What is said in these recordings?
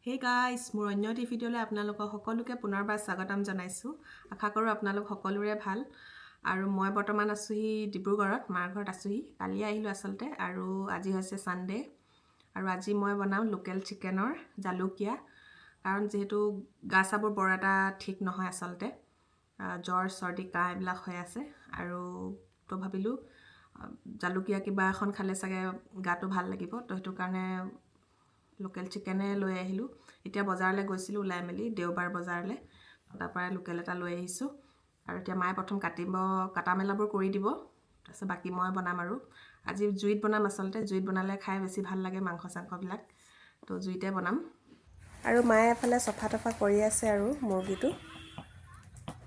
Hey guys, মোৰ অন্য এটি ভিডিঅ'লৈ আপোনালোকক সকলোকে পুনৰবাৰ স্বাগতম জনাইছোঁ। আশা কৰোঁ আপোনালোক সকলোৰে ভাল। আৰু মই বৰ্তমান আছোঁহি ডিব্ৰুগড়ত, মাৰ ঘৰত আছোঁহি। কালি আহিলোঁ আচলতে। আৰু আজি হৈছে ছানডে' আৰু আজি মই বনাম লোকেল চিকেনৰ জালুকীয়া। কাৰণ যিহেতু গা চাবোৰ বৰ এটা ঠিক নহয় আচলতে, জ্বৰ, চৰ্দি, কাহ এইবিলাক হৈ আছে। আৰু তো ভাবিলোঁ জালুকীয়া কিবা এখন খালে চাগে গাটো ভাল লাগিব। তো সেইটো কাৰণে লোকেল চিকেনে লৈ আহিলোঁ। এতিয়া বজাৰলৈ গৈছিলোঁ ওলাই মেলি, দেওবাৰ বজাৰলৈ, তাৰ পৰাই লোকেল এটা লৈ আহিছোঁ। আৰু এতিয়া মায়ে প্ৰথম কাটিব, কাটা মেলাবোৰ কৰি দিব, তাৰপিছত বাকী মই বনাম। আৰু আজি জুইত বনাম। আচলতে জুইত বনালে খাই বেছি ভাল লাগে মাংস চাংসবিলাক, তো জুইতে বনাম। আৰু মায়ে এফালে চফা তফা কৰি আছে আৰু মুৰ্গীটো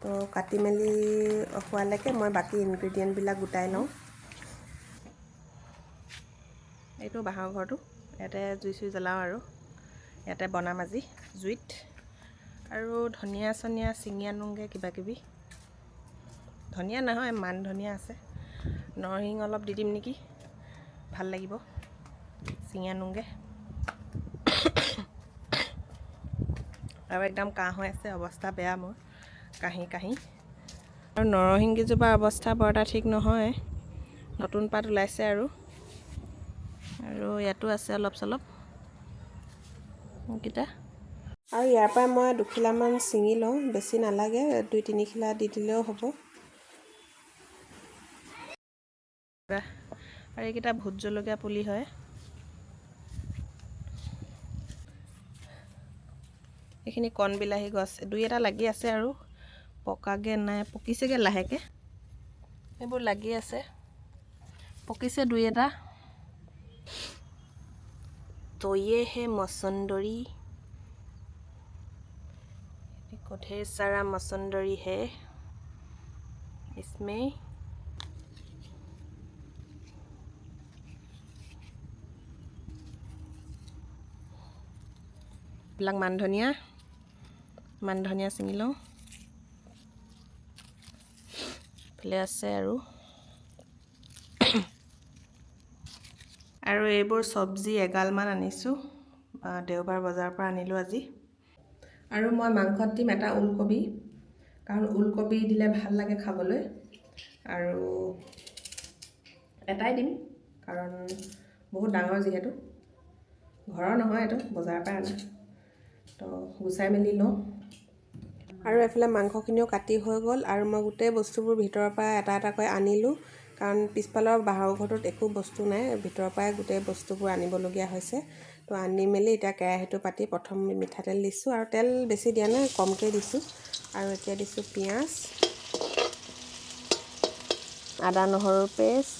তো কাটি মেলি হোৱালৈকে মই বাকী ইনগ্ৰিডিয়েণ্টবিলাক গোটাই লওঁ। এইটো বাঁহৰ ঘৰটো, ইয়াতে জুই চুই জ্বলাওঁ আৰু ইয়াতে বনাম আজি জুইত। আৰু ধনিয়া চনিয়া ছিঙি আনোগৈ কিবা কিবি। ধনিয়া নহয়, মান ধনিয়া আছে, নৰসিংহ অলপ দি দিম নেকি, ভাল লাগিব। ছিঙি আনোগৈ। আৰু একদম কাহ হৈ আছে, অৱস্থা বেয়া মোৰ কাহি কাহি। আৰু নৰসিংহ কেইজোপাৰ অৱস্থা বৰ এটা ঠিক নহয়, নতুন পাত ওলাইছে। আৰু আৰু ইয়াতো আছে অলপ চলপ এইকেইটা। আৰু ইয়াৰ পৰা মই দুখিলামান ছিঙি লওঁ, বেছি নালাগে, 2-3 খিলা দি দিলেও হ'ব। আৰু এইকেইটা ভোট জলকীয়া পুলি হয়। এইখিনি কণ বিলাহী গছ, দুই এটা লাগি আছে আৰু পকাগৈ নাই, পকিছেগৈ লাহেকৈ। এইবোৰ লাগি আছে, পকিছে দুই এটা। तो ये है मसंदरी, देखो ढेर सारा मसंदरी है इसमें। এইবিলাক মান ধনিয়া, মান ধনিয়া ছিঙি লওঁ। এইফালে আছে আৰু। আৰু এইবোৰ চব্জি এগালমান আনিছোঁ, দেওবাৰ বজাৰৰ পৰা আনিলোঁ আজি। আৰু মই মাংসত দিম এটা ওলকবি, কাৰণ ওলকবি দিলে ভাল লাগে খাবলৈ। আৰু এটাই দিম, কাৰণ বহুত ডাঙৰ যিহেতু, ঘৰৰ নহয় এইটো, বজাৰৰ পৰা অনা। তো গুচাই মেলি লওঁ। আৰু এইফালে মাংসখিনিও কাটি হৈ গ'ল। আৰু মই গোটেই বস্তুবোৰ ভিতৰৰ পৰা এটা এটাকৈ আনিলোঁ, কাৰণ পিছফালৰ বাঁহৰ ঘৰটোত একো বস্তু নাই, ভিতৰৰ পৰাই গোটেই বস্তুবোৰ আনিবলগীয়া হৈছে। তো আনি মেলি এতিয়া কেৰাহীটো পাতি প্ৰথম মিঠাতেল দিছোঁ। আৰু তেল বেছি দিয়া নাই, কমকৈ দিছোঁ। আৰু এতিয়া দিছোঁ পিঁয়াজ, আদা নহৰু পেষ্ট,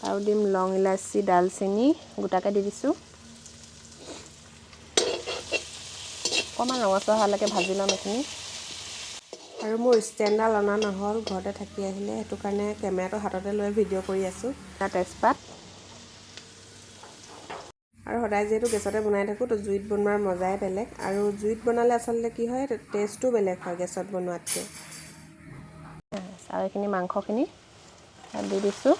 আৰু দিম লং, ইলাচি, ডালচেনি গোটাকৈ দি দিছোঁ। অকণমান ৰঙচুৱা হোৱালৈকে ভাজি ল'ম এইখিনি। আৰু মোৰ ষ্টেণ্ডডাল অনা নহ'ল, ঘৰতে থাকি আহিলে, সেইটো কাৰণে কেমেৰাটো হাততে লৈ ভিডিঅ' কৰি আছোঁ। তেজপাত। আৰু সদায় যিহেতু গেছতে বনাই থাকোঁ, তো জুইত বনোৱাৰ মজাই বেলেগ। আৰু জুইত বনালে আচলতে কি হয়, টেষ্টটো বেলেগ হয় গেছত বনোৱাতকৈ। আৰু এইখিনি মাংসখিনি ইয়াত দি দিছোঁ।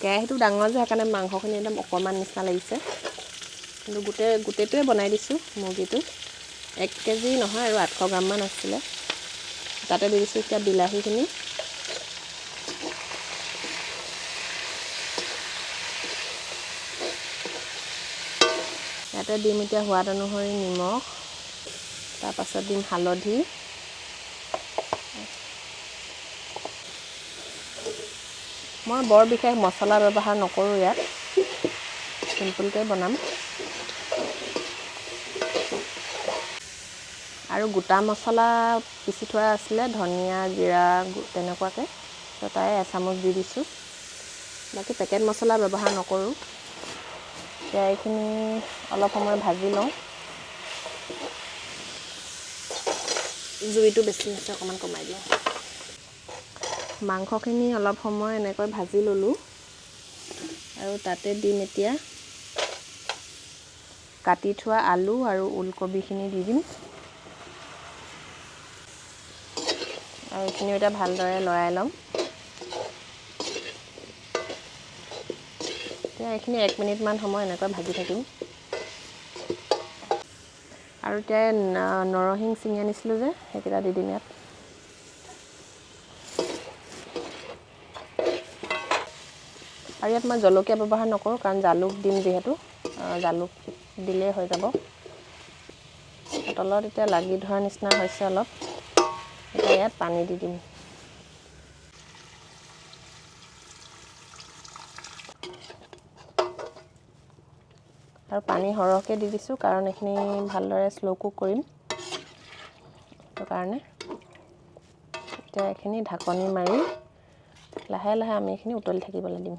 কেৰাহীটো ডাঙৰ যে, সেইকাৰণে মাংসখিনি একদম অকণমান নিচিনা লাগিছে, কিন্তু গোটেইটোৱে বনাই দিছোঁ মুৰ্গীটো। 1 কেজি নহয় আৰু, 800 গ্ৰামমান আছিলে। তাতে দি দিছোঁ এতিয়া বিলাহীখিনি। ইয়াতে দিম এতিয়া সোৱাদ অনুসৰি নিমখ, তাৰপাছত দিম হালধি। মই বৰ বিশেষ মছলা ব্যৱহাৰ নকৰোঁ ইয়াত, চিম্পুলকৈ বনাম। আৰু গোটা মছলা পিচি থোৱা আছিলে, ধনিয়া, জিৰা তেনেকুৱাকৈ, তো তাৰে এচামুচ দি দিছোঁ। বাকী পেকেট মছলা ব্যৱহাৰ নকৰোঁ। এতিয়া এইখিনি অলপ সময় ভাজি লওঁ। জুইটো বেছি হৈছে, অকণমান কমাই দিওঁ। মাংসখিনি অলপ সময় এনেকৈ ভাজি ল'লোঁ। আৰু তাতে দিম এতিয়া কাটি থোৱা আলু আৰু ওলকবিখিনি দি দিম। আৰু এইখিনিও এতিয়া ভালদৰে লৰাই ল'ম। এতিয়া এইখিনি 1 মিনিটমান সময় এনেকৈ ভাজি থাকিম। আৰু এতিয়া নৰসিংহ ছিঙি আনিছিলোঁ যে, সেইকেইটা দি দিম ইয়াত। আৰু ইয়াত মই জলকীয়া ব্যৱহাৰ নকৰোঁ, কাৰণ জালুক দিম যিহেতু, জালুক দিলেই হৈ যাব। তলত এতিয়া লাগি ধৰা নিচিনা হৈছে অলপ, এতিয়া ইয়াত পানী দি দিম। আৰু পানী সৰহকৈ দি দিছোঁ, কাৰণ এইখিনি ভালদৰে শ্ল' কুক কৰিম, সেইটো কাৰণে। এতিয়া এইখিনি ঢাকনি মাৰি লাহে লাহে আমি এইখিনি উতলি থাকিবলৈ দিম।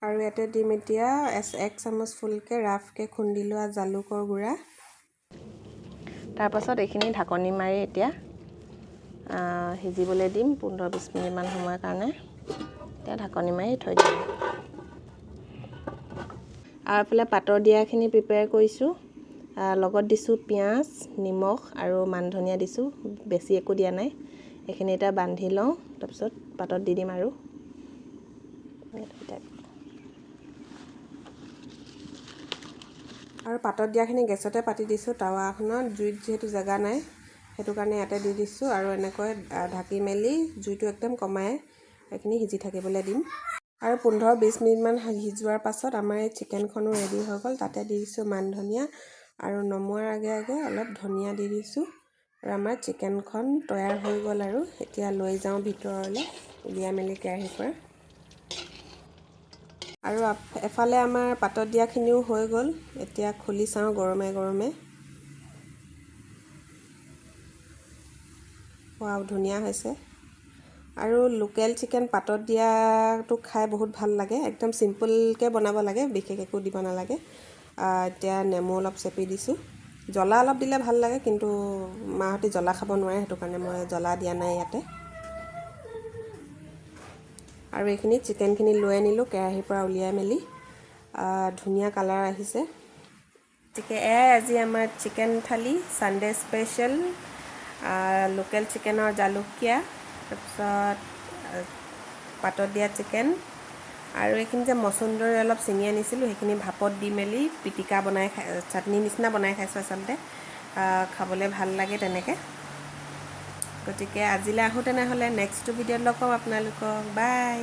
আৰু ইয়াতে দিম এতিয়া এক চামুচ ফুলকৈ ৰাফকৈ খুন্দি লোৱা জালুকৰ গুড়া। তাৰপাছত এইখিনি ঢাকনি মাৰি এতিয়া সিজিবলৈ দিম 15-20 মিনিটমান সময়ৰ কাৰণে। এতিয়া ঢাকনি মাৰি থৈ দিম। আৰু এইফালে পাতৰ দিয়াখিনি প্ৰিপেয়াৰ কৰিছোঁ। লগত দিছোঁ পিঁয়াজ, নিমখ আৰু মান ধনিয়া দিছোঁ, বেছি একো দিয়া নাই। এইখিনি এতিয়া বান্ধি লওঁ, তাৰপিছত পাতত দি দিম আৰু। আৰু পাতত দিয়াখিনি গেছতে পাতি দিছোঁ, টাৱাখনত জুইত যিহেতু জেগা নাই, সেইটো কাৰণে ইয়াতে দি দিছোঁ। আৰু এনেকৈ ঢাকি মেলি জুইটো একদম কমাই এইখিনি সিজি থাকিবলৈ দিম। আৰু 15-20 মিনিটমান সিজোৱাৰ পাছত আমাৰ এই চিকেনখনো ৰেডি হৈ গ'ল। তাতে দি দিছোঁ মান ধনিয়া আৰু নমোৱাৰ আগে আগে অলপ ধনিয়া দি দিছোঁ। আৰু আমাৰ চিকেনখন তৈয়াৰ হৈ গ'ল। আৰু এতিয়া লৈ যাওঁ ভিতৰলৈ, উলিয়াই মেলি কেৰাহীৰ পৰা। আৰু এফালে আমাৰ পাতত দিয়াখিনিও হৈ গ'ল। এতিয়া খুলি চাওঁ গৰমে গৰমে। ৱাও, ধুনীয়া হৈছে। আৰু লোকেল চিকেন পাতত দিয়াটো খাই বহুত ভাল লাগে। একদম চিম্পলকৈ বনাব লাগে, বিশেষ একো দিব নালাগে। এতিয়া নেমু অলপ চেপি দিছোঁ। জ্বলা অলপ দিলে ভাল লাগে, কিন্তু মাহঁতে জ্বলা খাব নোৱাৰে, সেইটো কাৰণে মই জ্বলা দিয়া নাই ইয়াতে। আৰু এইখিনি চিকেনখিনি লৈ আনিলোঁ কেৰাহীৰ পৰা উলিয়াই মেলি। ধুনীয়া কালাৰ আহিছে। গতিকে এয়াই আজি আমাৰ চিকেন থালি, ছানডে স্পেচিয়েল, লোকেল চিকেনৰ জালুকীয়া, তাৰপিছত পাতত দিয়া চিকেন। আৰু এইখিনি যে মচুন্দৰী অলপ ছিঙি আনিছিলোঁ, সেইখিনি ভাপত দি মেলি পিটিকা বনাই খাই, চাটনি নিচিনা বনাই খাইছোঁ আচলতে। খাবলৈ ভাল লাগে তেনেকৈ। গতিকে আজিলৈ আহোঁ তেনেহ'লে, নেক্সটটো ভিডিঅ'ত লগ পাম আপোনালোকক। বাই।